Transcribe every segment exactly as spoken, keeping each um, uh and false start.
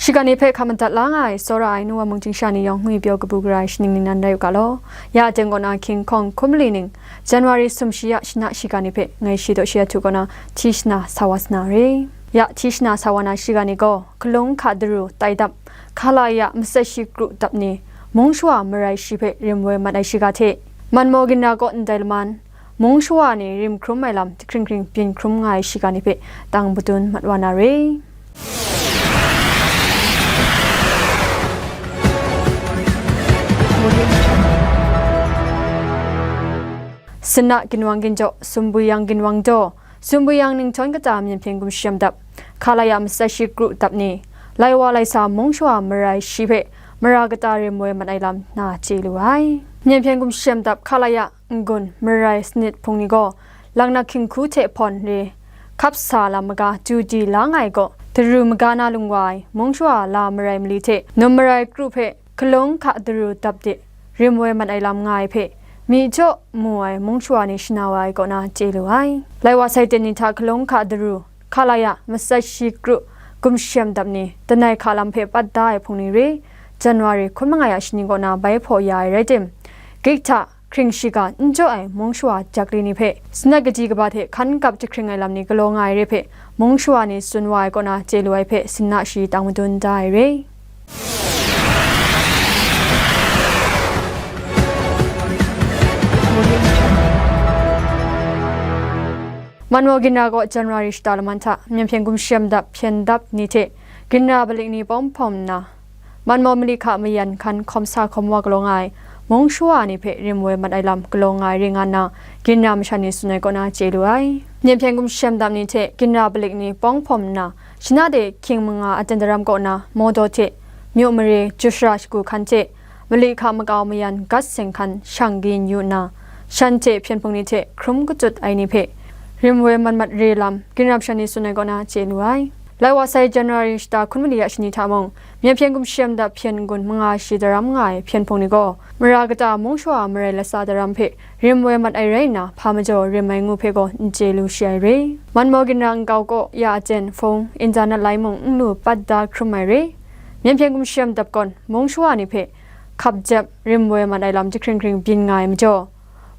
Shiga ni hpe hkap madat la nga ai, tsawra ai nu wa mung ting sha ni yawng ngwi pyaw kabu gara ai shaning ningnan rai u ga law. Ya teng kaw na King Kong hkum mali ning, January sum shi ya shana shiga ni hpe ngai shi daw shi ahtu kaw na hti shana sa wa sa na re. Ya hti shana sa wa na shiga ni gaw, Kalung Hka Daru tai dap, Khalaya matsat shi kru dap ni, mung shawa marai shi hpe rim woi mat ai shiga hte, Manmaw ginra kaw ndai laman, mung shawa ni rim hkrum ai lam jahkring hkring byin hkrum nga ai shiga ni hpe tang padun mat wa na re. Sinna ginwang ginjaw, Sumbuyang ginwang daw, Sumbuyang ninghtawng kata Myen Hpyen Gumshem dap, Khalaya matsat shi kru dap ni, lai wa lai sa mung shawa marai shi hpe mara kata rim woi mat ai lam na chye lu ai. Myen Hpyen Gumshem dap Khalaya n-gun marai sanit hpung ni gaw, laknak hkinghku hte hpawn re hkap sa lam maga duty la nga ai gaw, daru maga na lung wa ai mung shawa la marai mali hte num marai kru hpe Kalung Hka Daru dap de rim woi mat ai lam nga ai hpe, myi jaw mu ai mung shawa ni shana wa ai kaw na chye lu ai. Lai wa sai ten ni hta Kalung Hka Daru, Khalaya matsat shi kru gumshem dap ni, danai hka lam hpe pat da ai hpung ni re, January hkun mangai a shani kaw na bai hpaw ya ai rai tim, gik hta hkring shiga n jaw ai mung shawa jak li ni hpe, sanat kadi kaba hte hkan kap jahkring ai lam ni galaw nga ai re hpe, mung shawa ni tsun wa ai kaw na chye lu ai hpe, sinna shi tang madun da ai re. Manmaw ginra kaw January shata laman hta Myen Hpyen Gumshem dap hpyen dap ni hte ginra balik ni pawng hpawm nna, Manmaw mali hka mayan hkan hkawm sa hkawm wa galaw nga ai mung shawa ni hpe rim woi mat ai lam galaw nga ai re nga nna, ginra masha ni tsun ai kaw na chye lu ai. Myen Hpyen Gumshem dap ni hte ginra balik ni pawng hpawm nna, shana de hkying manga aten daram kaw na Mawdaw hte, Myu mare, Jashara shagu hkan hte, mali hka makau mayan gat seng hkan shang kayin yu nna, shanhte hpyen hpung ni hte hkrum katut ai ni hpe rim woi mat mat re lam, ginra masha ni tsun ai kaw na chye lu ai. Lai wa sai January shata hkun mali a shani hta mung, Myen Hpyen Gumshem dap hpyen n-gun manga shi daram nga ai hpyen hpung ni gaw, mara kata mung shawa marai latsa daram hpe rim woi mat ai rai nna, hpa majaw rim ai ngu hpe gaw n chye lu shi ai re. Manmaw ginra nkau kaw ya aten, hpung, internet lai mung n lu pat da hkrum ai re. Myen Hpyen Gumshem dap gawn mung shawa ni hpe hkap jep rim woi mat ai lam jahkring hkring byin nga ai majaw,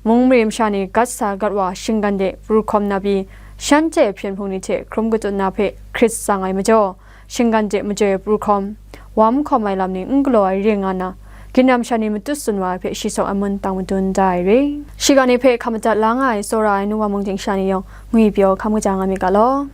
mung mare masha ni gat sa gat wa shinggan de pru hkawm na pyi, shanhte hpyen hpung ni hte hkrum katut na hpe hkrit tsang ai majaw, shinggan de majoi pru hkawm, wam hkawm ai lam ni n galaw ai re nga nna, ginra masha ni matut tsun wa ai hpe shi sawk ai mun tang madun da ai re. Shiga ni hpe hkap madat la nga ai tsawra ai nu wa mung ting sha ni yawng ngwi pyaw hkam kaja nga myit ga law.